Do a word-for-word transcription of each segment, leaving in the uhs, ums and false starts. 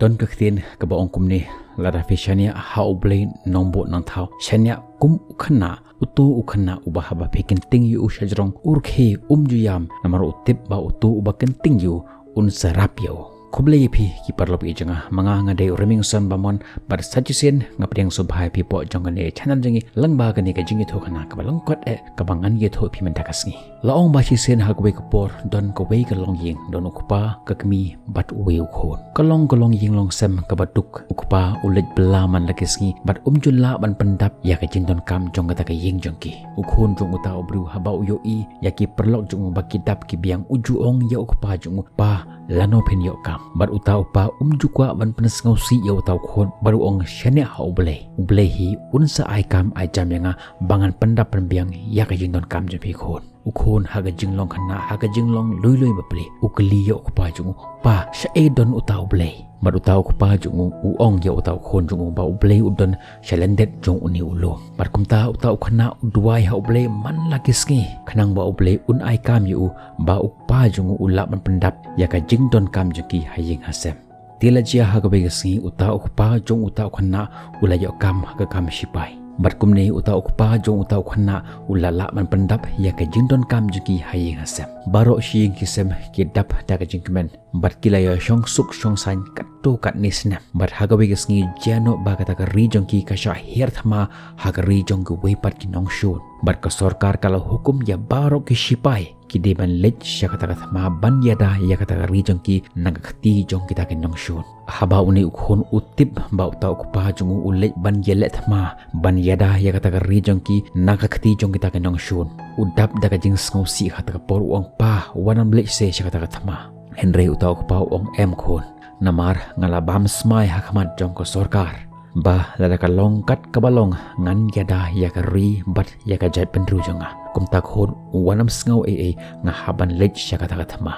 Don ka ktien kaba ong kumne, lada phi shaniah ha U Blei nongbuh nongthaw, shaniah kum u khynnah, uto u khynnah uba haba phi kynting ïa u shajrong u rkhie um ju ïam, namar u tip ba uto uba kynting ïa u un sa rap ïa u. Khublei ïa phi ki paralok ïa jong nga, ma nga nga dei u Remingson Bamon, bad sa shisien nga pdiang sngewbha ïa phi hapoh jong kane ka channel jong ngi, lyngba kane ka jingïathuhkhana kaba lyngkot eh kaba ngan ïathuh ïa phi mynta ka sngi. La ong ba shisien ha kawei ka por don kawei ka longïing, don u kpa, ka kmie bad uwei u khun. Ka long ka longïing longsem kaba duk. U kpa u leit bylla man la ki sngi bad um ju lah ban pyndap ïa ka jingdonkam jong kata ka ïing jong ki. U khun jong uta u briew haba u ïohi ïa ki paralok jong u ba ki dap ki biang, u ju ong ïa u kpa jong u, "Pa, lano phin ïoh kam?" Bad uta u kpa um ju kwah ban pynsngewsih ïa uta u khun bad u ong, "Shaniah ha U Blei. U Blei hi un sa ai kam ai jam ïa nga ba ngan pyndap pynbiang ïa ka jingdonkam jong phi khun." U khun ha ka jinglong khynnah, ha ka jinglong lui lui bapli, u kylli ïa u kpa jong u, "Pa, shaei don uta U Blei?" Bad uta u kpa jong u u ong ïa uta u khun jong u ba U Blei u don sha lyndet jong une u lum. Bad kumta uta u khynnah u duwai ha U Blei man la ki sngi, khnang ba U Blei un ai kam ïa u ba u kpa jong u u lah ban pyndap ïa ka jingdonkam jong ki ha ïing ha sem. Te la jia ha kawei ka sngi uta u kpa jong uta u khynnah u la ïoh kam ha ka kam shipai. Bad kumne uta u kpa jong uta u khynnah u la lah ban pyndap ïa ka jingdonkam jong ki ha ïing ha sem. Baroh shi ïing shi sem ki dap da ka jingkmen bad ki la ïa shong suk shong saiñ katto katne snem. Bad ha kawei ka sngi jia noh ba kata ka ri jong ki ka shah hiar thma ha ka ri jong kiwei pat ki nongshun. Bad ka sorkar ka la hukum ïa baroh ki shipai ki dei ban leit sha kata ka thma ban ïada ïa kata ka ri jong ki na ka kti jong kita ki nongshun. Haba une u khun u tip ba uta u kpa jong u u leit ban ïaleh thma ban ïada ïa kata ka ri jong ki na ka kti jong kita ki nongshun, u dap da ka jingsngewsih ha kata ka por, u ong, "Pa, wat nym leit seh sha kata ka thma." Hynrei uta u kpa u ong, "Em khun, namar nga la bam smai ha khmat jong ka sorkar ba lada ka long kat kaba long ngan ïada ïa ka ri bad ïa ka jaitbynriew jong nga. Kumta khun, wat nym sngew ei ei, nga hap ban leit sha kata ka thma."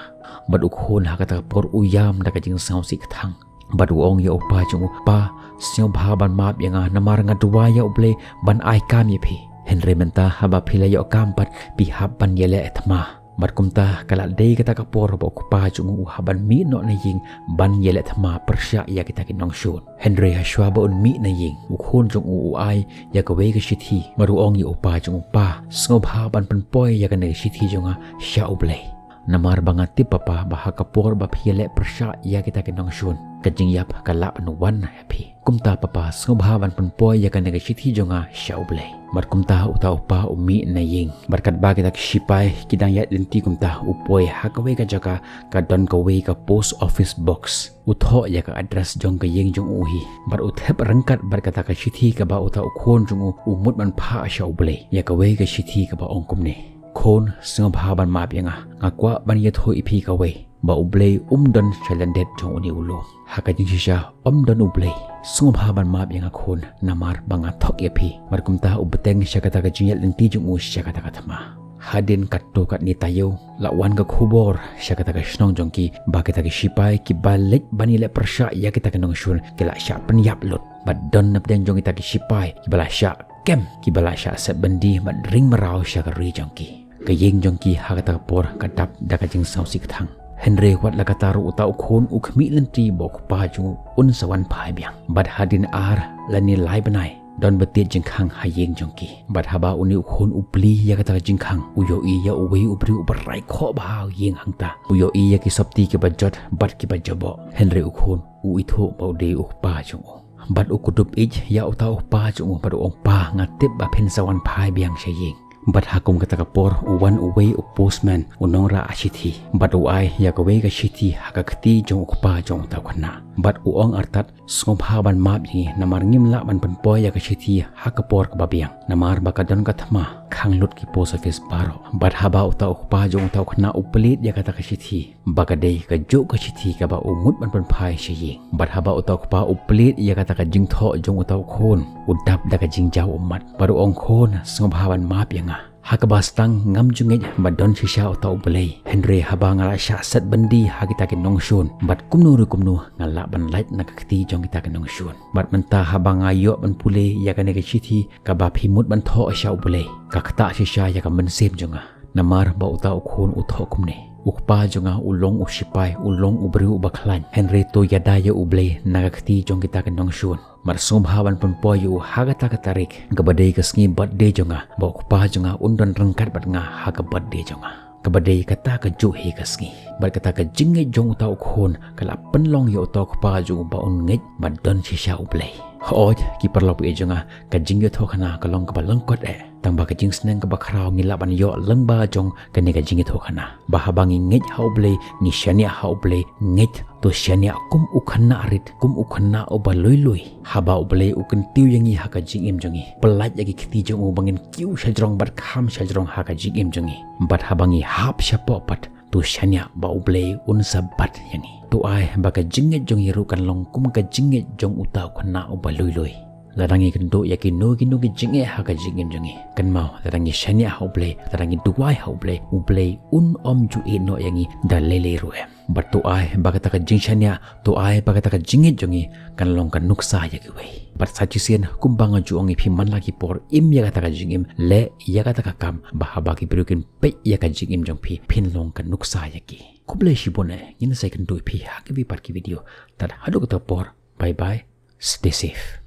Bad u khun ha kata ka por u ïam da ka jingsngewsih kthang bad u ong ïa u kpa jong u, "Pa, sngewbha ban map ïa nga, namar nga duwai ïa U Blei ban ai kam ïa phi. Hynrei mynta haba phi la ïoh kam pat, phi hap ban ïaleh thma." Bad kumta ka la dei kata ka por ba u kpa jong u u hap ban mih noh na ïing ban ïaleh thma pyrshah ïa kita ki nongshun. Hynrei hashwa ba un mih na ïing, u khun jong u u ai ïa kawei ka shithi bad u ong ïa u kpa jong u, "Pa, sngewbha ban pynpoi ïa kane ka shithi jong nga sha U Blei. Namar ba nga tip, papa, ba ha ka por ba phi ïaleh pyrshah ïa kita ki nongshun, ka jingïap ka lah ban wan ha phi. Kumta papa, sngewbha ban pynpoi ïa kane ka shithi jong nga sha U Blei." Bad kumta uta u kpa u mih na ïing. Bad katba kita ki shipai ki dang ïaid lynti kumta, u poi ha kawei ka jaka ka don kawei ka post office box. U thoh ïa ka address jong ka ïing jong u hi bad u thep ryngkat bad kata ka shithi kaba uta u khun jong u u mut ban phah sha U Blei. Ïa kawei ka shithi kaba ong kumne, "Khun, sngewbha ban map ïa nga. Nga kwah ban ïathuh ïa phi kawei ba U Blei um don sha lyndet jong une u lum. Ha ka jingshisha um don U Blei. Sngewbha ban map ïa nga khun, namar ba nga thok ïa phi." Bad kumta u bteng sha kata ka jingïaid lynti jong u sha kata ka thma. Hadien katto katne taïew la wan ka khubor sha kata ka shnong jong ki ba kita ki shipai kiba leit ban ïaleh pyrshah ïa kita ki nongshun ki la shah pynïap lut. Bad don napdeng jong kita ki shipai kiba la shah kem, kiba la shah set byndi bad ring mraw sha ka ri jong ki. Ka ïing jong ki ha kata ka por ka dap da ka jingsngewsih kthang. Hynrei wat la katta ruh uta u khun u khmih lynti ba u kpa jong u un sa wan phai biang. Bad hadien ar lane lai bnai don beit jingkhang ha ïing jong ki. Bad haba une u khun u plie ïa kata ka jingkhang, u ïohi ïa uwei u briew uba rai khoh bha ha ïing hangta. U ïohi ïa ki sopti kiba jot bad kiba jaboh. Hynrei u khun u ithuh ba u dei u kpa jong u. Bad u kdup ïeit ïa uta u kpa jong u bad u ong, "Pa, nga tip ba phin sa wan phai biang sha ïing." Bad ha kum kata ka por u wan uwei u postman, u nongrah shithi. Bad u ai ïa kawei ka shithi ha ka kti jong u kpa jong uta u khynnah. Bad u ong artat, "Sngewbha ban map ïa ngi, namar ngim lah ban pynpoi ïa ka shithi ha ka por kaba biang, namar ba ka don ka thma khang lut ki post office baroh." Bad haba uta u kpa jong uta u khynnah u plie ïa kata ka shithi, ba ka dei kajuh ka shithi kaba u mut ban pynphai sha ïing. Bad haba uta u kpa u plie ïa kata ka jingthoh jong uta u khun, u dap da ka jingjaw ummat bad u ong, "Khun, sngewbha ban map ïa nga. Ha kaba sdang ngam ju ngeit ba don shisha uta U Blei. Hynrei haba nga la shah set byndi ha kita ki nongshun, bad kumno ruh kumno nga lah ban lait na ka kti jong kita ki nongshun. Bad mynta haba nga ïoh ban pule ïa kane ka shithi kaba phi mut ban thoh sha U Blei, ka ktah shisha ïa ka mynsiem jong nga." Namar ba uta u khun u thoh kumne, U kpa jong nga u long u shipai, u long u briew uba khlaiñ. Hynrei to ïada ïa U Blei na ka kti jong kita ki nongshun. Bad sngewbha ban pynpoi ïa u ha kata ka tarik kaba dei ka sngi birthday jong nga, ba u kpa jong nga un don ryngkat bad nga ha ka birthday jong nga. Kaba dei kata ka juh hi ka sngi. Bad kata ka jingngeit jong uta u khun ka la pynlong ïa uta u kpa jong u ba un ngeit bad don shisha U Blei. Hooid, ki paralok baieit jong nga, ka jingïathuhkhana ka long kaba lyngkot eh. Tang ba ka jingsneng kaba khraw ngi lah ban ïoh lyngba jong kane ka jingïathuhkhana. Ba haba ngi ngeit ha U Blei, ngi shaniah ha U Blei, ngeit to shaniah kum u khynnah rit, kum u khynnah uba lui lui. Haba U Blei u kyntiew ïa ngi ha ka jingim jong ngi, pyllait ïa ki kti jong u ba ngin kiew shajrong bad kham shajrong ha ka jingim jong ngi. Bad haba ngi hap shapoh pat, to shaniah ba U Blei un sa bat ïa ngi. To ai ba ka jingngeit jong ngi ruh kan long kum ka jingngeit jong uta u khynnah uba lui lui. Lada ngi kynduh ïa kino kino ki jingeh ha ka jingim jong ngi, kynmaw, lada ngi shaniah ha U Blei, lada ngi duwai ha U Blei, U Blei un ym ju ïehnoh ïa ngi da lei lei ruh em. Bad to ai ba kata ka jingshaniah, to ai ba kata ka jingngeit jong ngi kan long ka nuksa ïa kiwei. Bad sa shisien, kumba nga ju ong ïa phi man la ki por, im ïa kata ka jingim, leh ïa kata ka kam, ba haba ki briew kin peit ïa ka jingim jong phi, phin long ka nuksa ïa ki. Khublei shibun eh, ngin sa ïakynduh ïa phi ha kiwei pat ki video. Tad haduh kata ka por, bye bye, stay safe.